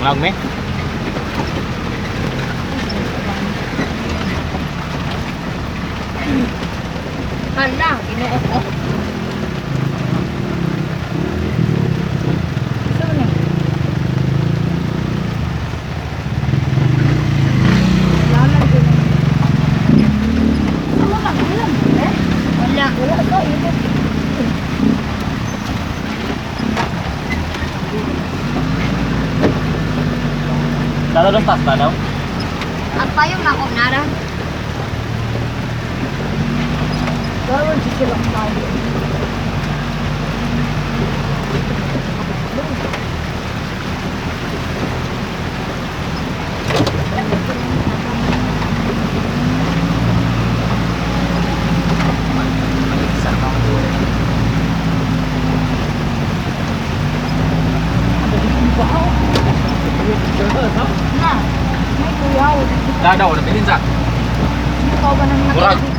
Manaog me. Hala, ginoo ko. Saan ni? Wala lang din. Ano lang, wala. Eh? Wala. Wala ka, init. Dalo lang tas daw. Ang payong na ako nara. Gawin si silang tayo. Na, may kuyaw. Dadaw na bilin sa. Ikaw ba nang Murag.